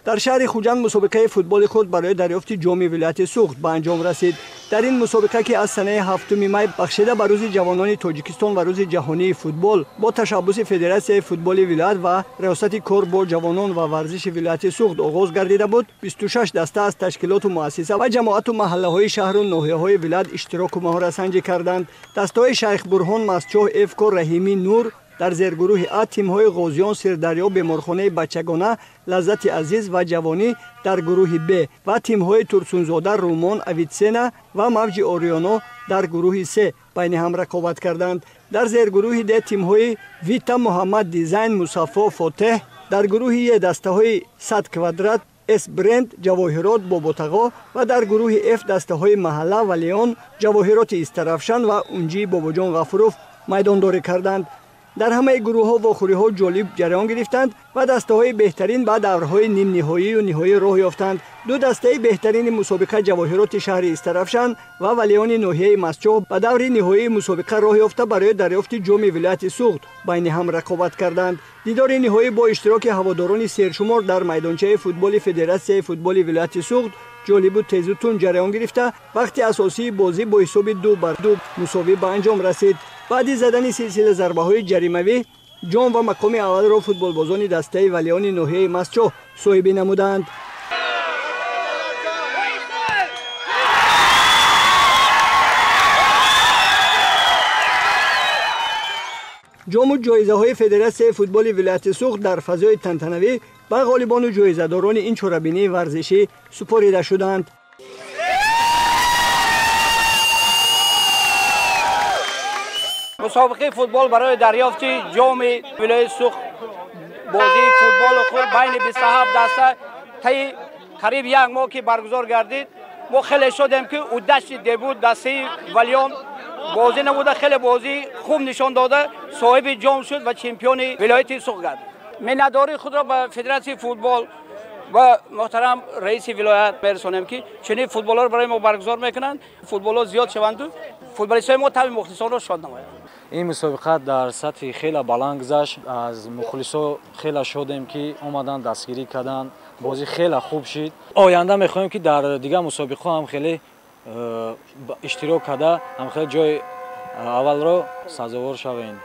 Дар шаҳри Хуҷанд мусобиқаи футболи худ барои дарёфти ҷоми вилояти Суғд ба анҷом расид. Дар ин мусобиқа, ки аз санаи 7 май бахшида ба рӯзи ҷавонони Тоҷикистон ва рӯзи ҷаҳонии футбол бо ташаббуси Федератсияи футболи вилоят ва Раёсати кор бо ҷавонон ва варзиши вилояти Суғд оғоз гардида буд, 26 даста аз ташкилоту муассиса ва ҷамоату маҳаллаҳои шаҳру ноҳияҳои вилоят иштироку маҳоратсанҷӣ карданд. Дастаҳои Шайхбурҳон, Мастчоҳ, Эфко, Раҳимӣ, Нур дар зергурӯҳи А, тимҳои Ғозиён, Сирдарё, беморхонаи бачагона, Лаззати азиз ва Ҷавонӣ дар гурӯҳи Б ва тимҳои Турсунзода, Румон, Авитсена ва Мавҷи Ориёно дар гурӯҳи С байни ҳам рақобат карданд. Дар зергурӯҳи Д тимҳои Вита, Муҳаммад Дизайн, Мусаффо, Фотеҳ, дар гурӯҳи Е дастаҳои 100 квадрат, С Бренд, Ҷавоҳирот, Боботағо ва дар гурӯҳи Ф дастаҳои Маҳалла ва Леон, Ҷавоҳироти Истаравшан ва Унҷии Бобоҷон Ғафуров майдондорӣ карданд. Дар ҳамаи гурӯҳҳо вохӯриҳо ҷолиб ҷараён гирифтанд ва дастаҳои беҳтарин ба даврҳои нимниҳоию ниҳоӣ роҳ ёфтанд. Ду дастаи беҳтарини мусобиқа, Ҷавоҳироти шаҳри Истаравшан ва Валиёни ноҳияи Мастчоҳ, ба даври ниҳоии мусобиқа роҳ ёфта барои дарёфти ҷоми вилояти Суғд байни ҳам рақобат карданд. Дидори ниҳоӣ бо иштироки ҳаводорони сершумор дар майдончаи футболи Федератсияи футболи вилояти Суғд ҷолибу тезу тунд ҷараён гирифта, вақти асосии бозӣ бо ҳисоби 2-2 мусовӣ ба анҷом расид. Баъди задани силсила зарбаҳои ҷаримавӣ ҷом ва мақоми аввалро футболбозони дастаи Валиёни ноҳияи Мастчоҳ соҳибӣ намуданд. Ҷому ҷоизаҳои Федератсияи футболи вилояти Суғд дар фазои тантанавӣ ба ғолибону ҷоизадорони ин чорабинии варзишӣ супорида шуданд. Мусобиқаи футбол барои дарёфти ҷоми вилояти Суғд, бозии футболу худ байни 27 даста таи қариб як моҳ ки баргузор гардид, мо хеле шодем, ки уддашти дебют дастаи Валиён бозӣ намуда, хеле бозии хуб нишон дода, соҳиби ҷом шуд ва чемпиони вилояти Суғд гардид. Миннатдории худро ба Федератсияи футбол ва муҳтарам раиси вилоят мерасонем, ки чунин футболҳоро барои мо баргузор мекунанд, футболҳо зиёд шаванду футболистҳои мо табъи мухлисонро шод намоянд. Ин мусобиқа дар сатҳи хеле баланд гузашт. Аз мухлисо хеле шодем, ки омаданд, дастгирӣ карданд, бозӣ хеле хуб шид. Оянда мехоҳем, ки дар дигар мусобиқаҳо ҳам хеле иштирок карда, ҳам хеле ҷои аввалро сазовор шавем.